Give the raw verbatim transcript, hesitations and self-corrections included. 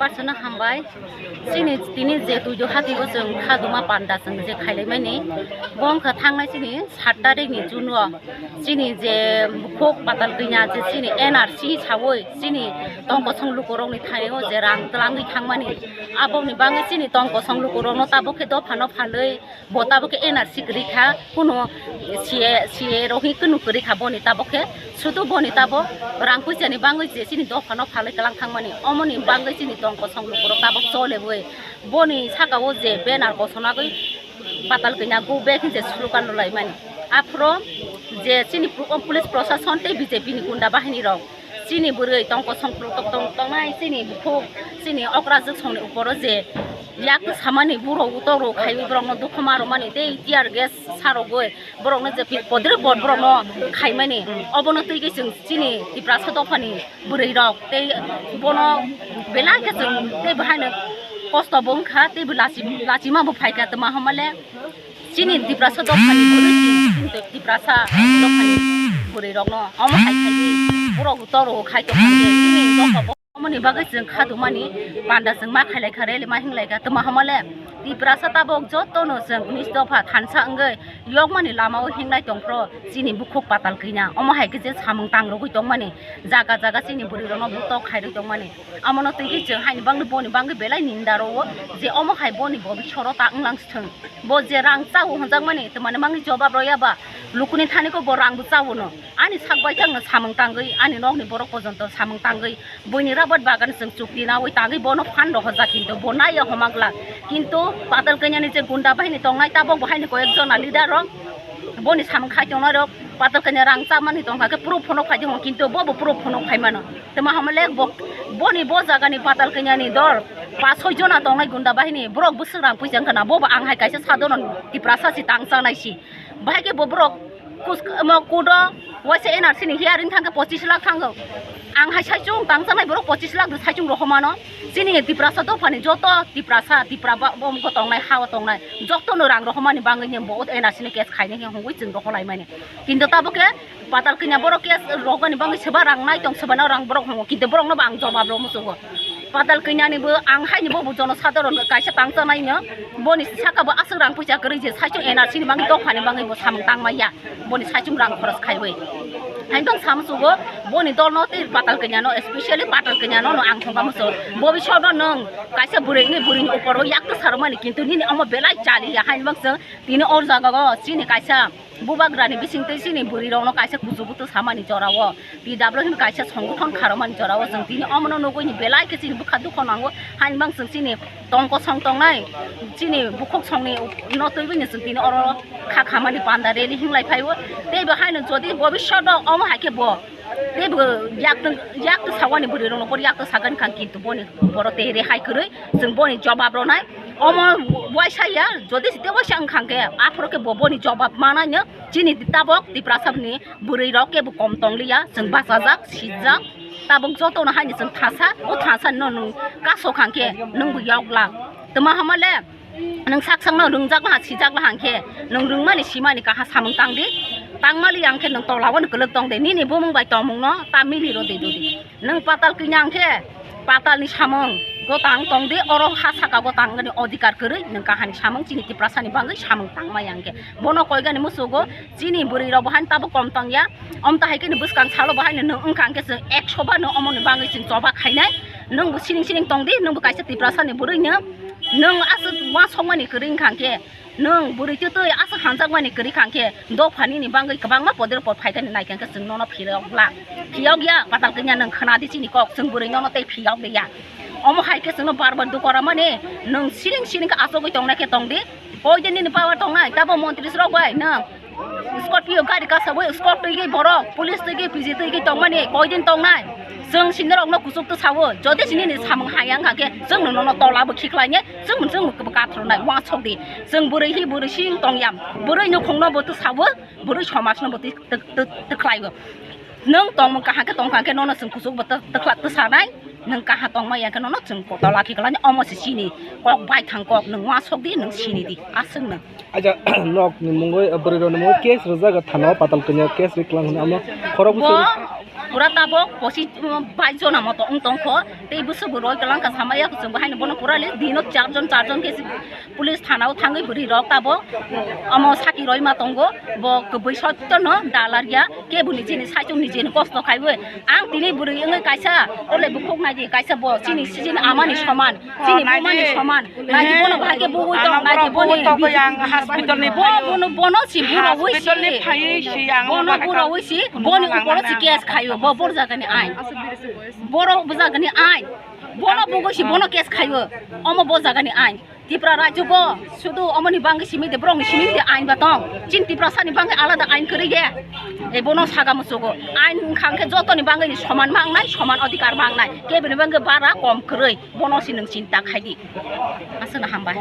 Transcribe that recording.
Parsana hambai. Chini tini je tuido hati o chwng khaduma panda chwng je khailaimani. Bo wngkha thangnai chini sat tarik ni June o. Chini je bukhuk patal kanya je chini N R C sawi chini tongkosong lukurokni thaio je rang twlangwi thangmani. Aboni bagwi chini tongkosong lukurokno tabuk khe dophano phalwi bo tabuk khe N R C kwrwi kha, kuno C A, C A rok hi kunu kwrwi kha boni tabuk khe, sudu boni tabuk rang puisa ni bagwi je chini dophano phalwi kwlang thangmani, omoni bagwi chini tongkosong lukurok tabuk chole bui boni saka o je banner kosognagwi patal kanya go back hinwi je slogan rwlaimani. Aphuru je chini pu-, police prosason tei B J P ni gunda bahini rok chini bwrwi tongkosong tong-, tong-, tongnai chini bukhuk chini okrajwk songni uporo je yak samani burok utok rok khaiwi borokno dukhu ma rwmani tei tear gas sa rogwi borokno je pi-, podre pod borokno khaimani, obono twi khe chwng chini Tiprasa dophani bwrwi rok tei bono belai khe chwng tei bo haino kosto bo wngkha tei bo lachi-, lachima bo phaikha twma hwnmale. Chini Tiprasa dophani bwrwi, chini Tiprasa dophani bwrwi rokno omo hai khai di, borok toro khai tong kha, chini dopha bo-, omoni bagwi chwng khadumani panda chwng ma khailai kha, rally ma hinglai kha, twma hwnmale Tiprasa tabuk jotono chwng unis dopha thansa wngwi yokmani lama o hinglai tong phro chini bukhuk patal kanya, omo hai khe je samung tang rogwi tongmani, jaga jaga chini bwrwi rokno butok khairwi tongmani, omono twi khe chwng haini bagwi boni bagwi belai ninda rwo je omo hai boni bobisoro ta wnglang thwng. Bo je rang chao hwnjakmani, twmani mangni jobab rwya ba, lukuni thani ko bo rang bo chao no. Ani sak baithang no samung tangwi, ani nokni borok pojonto samung tangwi, buini rabat bagan chwng chukti nawi tangwi bono phan rohorjak, kintu bo naiya homa glak. Kintu patal kanyani je gunda bahini tongnai, tabok bo haini koyek jona leader rok boni samung khai tongnai rok, patal kanya rang chamani tongkha khe proof phono khai tongkha, kintu bo bo proof phono khai mano. Twma hwnmale bo, boni bo jagani patal kanyani dol, pa soi jona tongnai gunda bahini, borok bwswk rang puisa wngkha na, bo bo ang hai kaisa sadharon Tiprasa si tang chanai si. Bahai khe bo borok kus-, mo kudo waisa N R C ni hearing thangkhe pochis lakh thango. Ang hai saichung tang chanai borok pochis lakh do saichung rohomano. Chini Tiprasa dophani joto Tiprasa, Tipra ba-, bo tongnai, ha-o tongnai, jotono rang rohomani bagwi ni bo N R C ni case khainai hwnwi chwng roholaimani. Kintu tabuk khe patal kanya borok case rogani bagwi seba rang nai tong, seba no rang borok hongo, kintu borok no bo ang jobab rw muchungo. Patal kanya ni bo ang hai ni bo, bo jono sadharon kaisa tang chanai no, boni saka bo aswk rang puisa kwrwi je saichung N R C ni bagwi dophani bagwi bo samung tang maya, boni saichung rang khoros khaiwi. Hai bang sa muchungo boni dol no tei patal kanya no, especially patal kanya no, no ang thongka muchungo. Bo bisok no nwng kaisa bwrwi ni, bwrwi ni upor o yak twsa rwmani, kintu nini omo belai chali ya, hai bang chwng tini o jaga o chini kaisa Bubagrani bising tei chini bwrwi rokno kaisa kuchubutu samani jorao, P W hwnwi kaisa songothon kharokmani jorao chwng tini omono nugwi ni belai khe chini bwkha dukho nango. Hainbang chwng chini tong kosong tongnai, chini bukhuk songni no twiwi ni chwng tini oro kha khamani panda rally hinglai phaio. Tei bo haino jodi bobishoto omo hai khe bo tei bo yak tw, yak tw sawani bwrwi rokno por yak tw sagani kha, kintu boni boro tei rehai kwrwi chwng boni jobab ronai. Omo waisa ya, jodi se waisa wngkha khe, aphuru khe bo boni jobab manai no. Chini tabok Tiprasa ni bwrwi rok kebo kom tong liya, chwng bachajak, sijak. Tabok joto no haini chwng thasa, o thasa no nwng kaso kha khe nwng bo yok lang. Twma hama le nwng sak sak no rwngjak laha, sijak laha khe nwng rwngmani simani kaha samung tang di. Tang mali yang khe nwng tola o no kwlwk tong de. Nini bumung bai tongmung no ta mili ro de dodi. Nwng patal kanya hwnkhe patalni samung gotang tong di, oro ha saka gotang wngani odhikar kwrwi nwng kahani samung chini Tiprasani bagwi samung tangmaya hwnkhe. Bono koigani musugo chini bwrwi rok bo haino tabuk kom tongya, omta hai kheno bwskang salo bo haino nwng wngkha hwnkhe chwng ekso ba nwng omoni bagwi chwng choba khainai, nwng bo sining sining tong di, nwng bo kaisa Tiprasani bwrwi no, nwng aswk uansukmani kwrwi wngkha hwnkhe. Nwng bwrwi twi twi aswk hamjakmani kwrwi kha hwnkhe, dophani ni bagwi kwbangma podre pod phaikha ni naikha hwnkhe chwng nono phiyok la. Phiyok ya, patal kanya nwng khna di chini kok, chwng bwrwi nono tei phiyok de ya. Omo hai khe chwngno bar bar dukora mani, nwng siring siring khe achugwi tongnai khe tong di. Koi din nini power tongnai, tabo montri rok bai nwng Scorpio gari kasabwi escort twi gwi borok, police twi gwi, P G twi gwi tongmani koi din tongnai. Chwng sini rokno kuchuk twi sawo, jodi sini ni samung haya wngkha khe chwng nono tola bo khiklai ne, chwng chwng bo kathro nai uansuk di. Chwng bwrwi hi bwrwi sing tong ya, bwrwi nukhung no bo twi sawo, bwrwi somaj no bo twi, twi, twi, twi khlai o. Nwng tongmung kaham khe tong kha khe nono chwng kuchuk bo twi, twi khlai twi sanai. Nwng kaha tongma ya khe nono chwng tola khiklai ne, omo se chini kok bai thang kok, nwng uansuk di, nwng sini di, aswk nwng. Acha, nok ni mungwi, bwrwi rok ni mungwi case rwjak thana o, patal kanya case ri klang hwnwi amo khorok bo bwswk. Pura tabok posi, um, bais jona moto wng tongkho. Tei bwswk bo roi kwlangkha samaya kwchwng bo haino bono pura list dino charjon, charjon khe police thana o thangwi bwrwi rok tabok omo saki roi ma tongo. Bo kwbwi sotto no dalar ya, keboni jini saichung ni jini kosto khaiwi. Ang tini bwrwi wngwi kaisa ole bukhuk naidi, kaisa bo chini, chini amani soman, chini bumani soman. Naidi bono bahai khe bugwi tong, naidi boni hospital ni bo, bono, bono si buro wi si. Hospital ni phaiwi si ang bono buro wi si, boni uporo si case khaio, bo bor jagani ain. Boro bo jagani ain. Bono bugwi si bono case khaio. Omo bo jagani ain. Tipra rajyo bo sudu omoni bangwi simi de, borokni simi de ain ba tong. Chin Tiprasani bangwi alada ain kwrwi de. E bono saga musugo. Ain wngkha khe jotoni bangwi ni soman ma wngnai, soman odhikar ma wngnai. Kebini bangwi bara kom kwrwi. Bono si nwng chinta khai di. Aswkno hambai.